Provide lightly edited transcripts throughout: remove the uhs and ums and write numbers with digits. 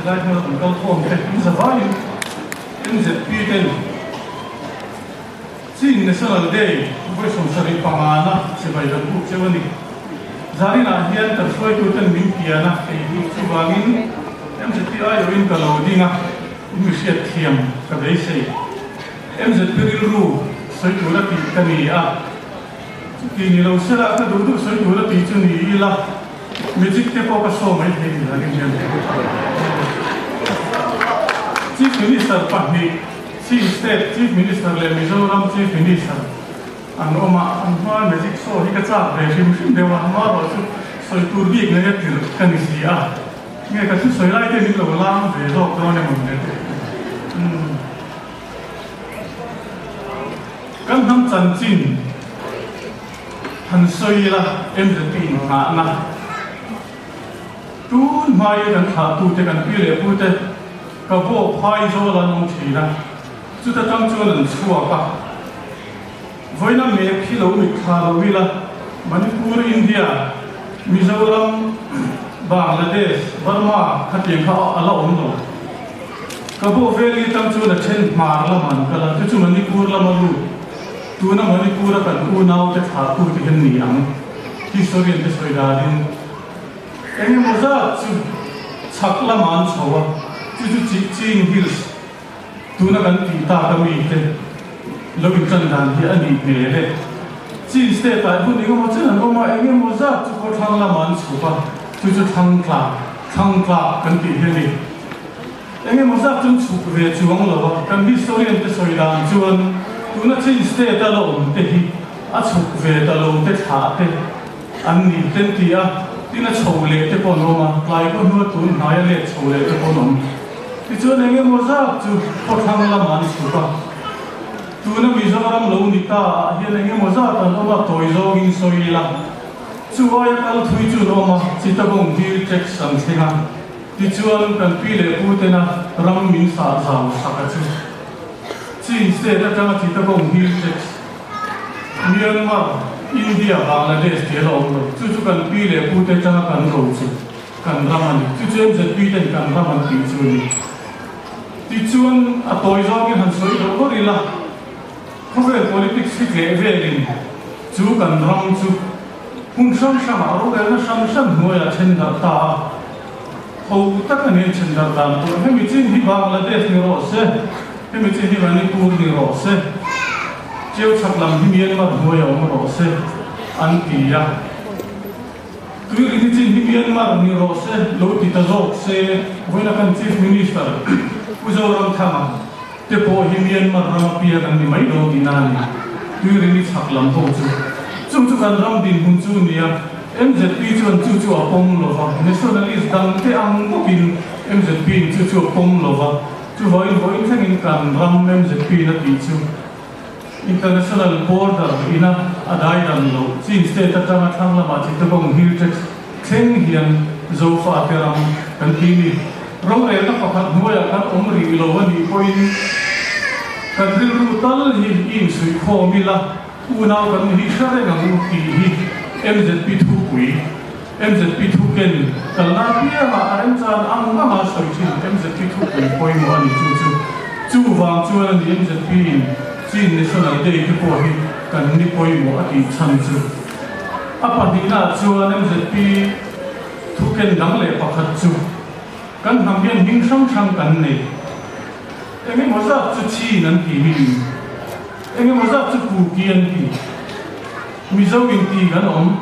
Helai hmuna kan kal khawm te in zavaiin MZP ten Chin National Day vawi 75 na chibai kan buk cheu a ni. Zaninah hian kan hruaitu ten min pian a, kei hi chuvangin MZP aiawhin ka lo ding a, in mi hriat thiam ka beisei. MZP rilru sawi tur a tih ka ni a, chuti ni lo sela ka duh duh sawi tur a tih chu ni ila, Magic te pawh ka show mai thei ni ang hian Chief Minister pahnih, Chin State Chief Minister leh Mizoram Chief Minister an awm a, an hma magic show hi ka chak ve hrim hrim deuh a, amaherawh chu sawi tur bik nei a tirh ka ni si a, nge ka thusawi lai te min lo lang ve zawk dawn emaw ni le. Umm. Kan hnam chanchin. Han sawi ila, MZP inngahna tun hmaia kan thlahtute, kan pi leh pute ka bawk phai zawl an awm thin a, chuta tang chuan an chhuak a. Vawiina map hi lo mitthla lo ila, Manipur, India, Mizoram, Bangladesh, Burma khatiang kha a la awm lo. Ka bawk veli tang chuan a then hmar lamah an kal a, chu chu Manipur lama lut. Tuna Manipur-a kan unaute thlahtute hian ni ang, historian te sawi danin eng emaw zat chu chhak lamah an chho a, chu chu Chi Chin Hills tuna kan tih tak a mite lo intan dan hi a nih hmel e. Chin State-ah hun eng emaw chen an awm a, eng emaw zat chu khawthlang lamah an chhuk a, chu chu Thlangtla, Thlangtla kan tih hi a ni. Eng emaw zat chuan chhuk ve chuang lo a, kan historian te sawi dan chuan tuna Chin state a la awm te hi a chhuk ve ta lo te thlah te an ni ten ti a, tin a chho leh te pawh an awm a, tlai pawh hnua tun hnai a let chho leh te pawh an awm. Tichuan eng emaw zat chu khawthlang lamah an chhuk a, tuna Mizoram lo ni ta ah hian eng emaw zat an awm a, tawi zawngin sawi ila chu aia kal thui chu an awm a, Chittagong Hill Tracts an thleng a. Tichuan, kan pi leh pu tena ram min sah zau sak a chu. Chin state atanga Chittagong Hill Tracts, Myanmar, India, Bangladesh tih a la awm lo. Chu chu kan pi leh pu te atanga kan ro chu kan ram a ni. Chu chu MZP ten kan ram an tih chu a ni. Tichuan, a tawi zawngin han sawi deuh dawrh ila, khawvel politics hi tleh velin chu kan ram chu Hmun hrang hrangah rorelna hrang hrang hnuaiah then darh ta a, ho tak a nen then darh dan tur. Hemi chin hi Bangladesh ni rawh se, hemi chin hi Manipur ni rawh se, Cheu chhak lam hi Myanmar hnuaiah awm rawh se an ti a. Tuirini chin hi Myanmar ni rawh se lo ti ta zawk se, vawiina kan Chief Minister Pu Zoramthanga te pawh hi Myanmar rama piang an ni mai dawn tihna a ni. Tuirini chhak lam ho chu. Chung chu kan ram dinhmun chu nia, MZP chuan chu chu a pawm lo va, nationalist dang te ang bawkin MZP in chu chu a pawm lo va, chuvangin vawiin thlengin kan ram MZP in a tih chu international border ina a daidan loh Chin state atanga thlang lamah Chittagong Hill Tracts thleng hian Zofa te ram kan ti ni. Rorelna pakhat hnuaiah kan awm rih lo a nih pawhin kan rilru tal hi i insuihkhawm ila, unau kan ni hi hre reng ang u tih hi MZP thupui, MZP thuken kalna apiangah a remchan ang anga sawi thin MZP thupui pawimawh a ni chu chu. Chuvang chuan a ni MZP in Chin National Day te pawh hi kan ni pawimawh a tih chhan chu. A pahnihnaah chuan MZP Thuken dang leh pakhat chu kan hnam hian hming hrang hrang kan nei. Eng emaw zat chu Chin an ti miin, eng emaw zat chu Kuki an ti. Mizo inti kan awm,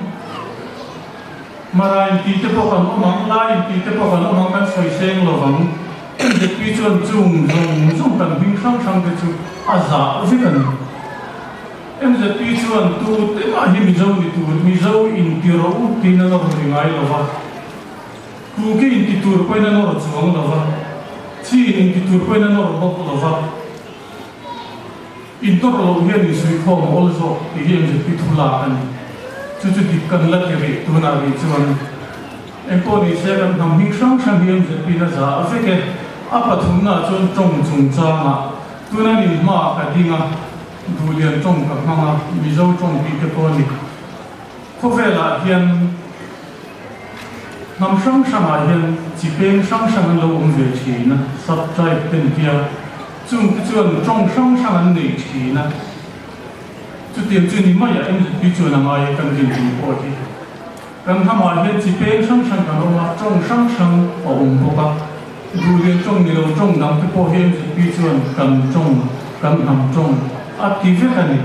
Mara inti te pawh kan awm ang, Lai inti te pawh kan awm ang, kan sawi seng lo vang. MZP chuan chung zawng zawng kan hming hrang hrang te chu a zah vek a ni. MZP chuan tu te mah hi Mizo ni tur, Mizo inti rawh u tiin a nawr ri ngai lo va, Kuki inti tur pawhin a nawr chuang lo va, Chin inti tur pawhin a nawr bawk lo va, intawrh loh hian insuihkhawm a awl zawk tih hi MZP thu lak a ni. Chu chu dik kan la ti rih tunah rih chuan engpawh ni se kan hnam hming hrang hrang hi MZP in a zah vek e. A pathumnaah chuan tawng chungchangah tuna nin hmaah ka ding a. Duhlian tawng ka hmang a, Mizo tawng tih te pawh a ni. Khawvelah hian Hnam hrang hrangah hian chi peng hrang hrang an lo awm ve thin a, sub-tribe te an tia. Chungte chuan tawng hrang hrang an nei thin a. Chutiang chu ni maiah MZP chuan a ngai a kan dinhmun pawh hi. Kan hnamah hian chi peng hrang hrang kan awm a, tawng hrang hrang a awm bawk a. Duhlian tawng ni lo tawng dang te pawh hi MZP chuan kan tawng, kan hnam tawng a ti vek a ni.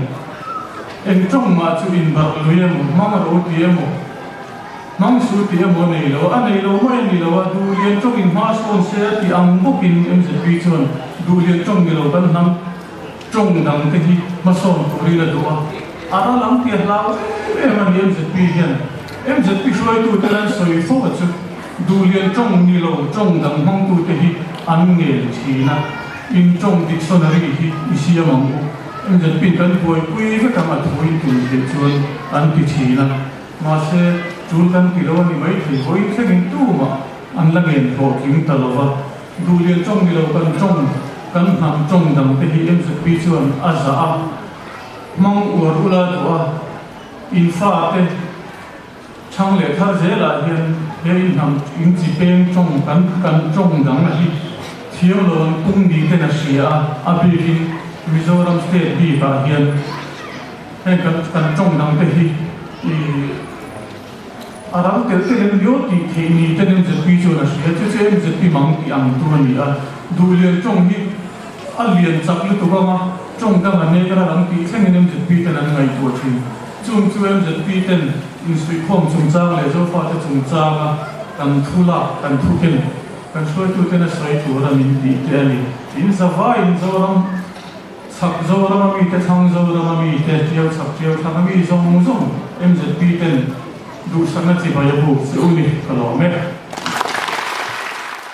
Eng tawng mah chu inbarh lui emaw, hmang ro ti emaw, hmang su ti emaw a nei lo a, a nei lo mai a ni lo a, Duhlian tawng in hma sawn se a ti ang bawkin MZP chuan Duhlian tawng ni lo kan hnam Tawng dang te hi hmasawn turin a duh a, a ral ang tih a hlau em em a ni MZP hian. MZP hruaitute an sawi fo a chu Duhlian tawng ni lo tawng dang hmangtute hi an ngel thin a, in tawng dictionary hi i siam ang u, MZP in kan buaipui vek ang a thu in tum theih chuan an ti thin a, mahse tul kan ti lo a ni maithei vawiin thlengin tumah an la ngen hlawhtling ta lo va. Duhlian tawng ni lo kan tawng, kan hnam tawng dang te hi MZP chuan a zah a, hmang uar ula duh a, in fa te chhang leh thar zelah hian he in hnam in chi peng tawng kan kan tawng dang hi thiam lo an pung ni ten a hria a, a bikin Mizoram state bikah hian heng kan kan tawng dang te hi ih. A ral tel tel em liau tih theih ni ten MZP chuan a hria. Chu chu MZP mang tih ang tur a ni a. Duhlian tawng hi a lian chak lutuk ang a, tawng dang a nek ral ang tih thlengin MZP ten an ngaihtuah thin. Chung chu MZP ten insuihkhawm chungchang leh Zofate chungchanga kan thu lak, kan thu ken, kan hruaituten a sawi tur a min tih te a ni. In zavaiin Zoram. Chhak Zoram a mite, Thlang Zoram a mite, Tiau chhak Tiau thlang a mi zawng zawng MZP ten duhsakna chibai a buk che u ni ka lawm e.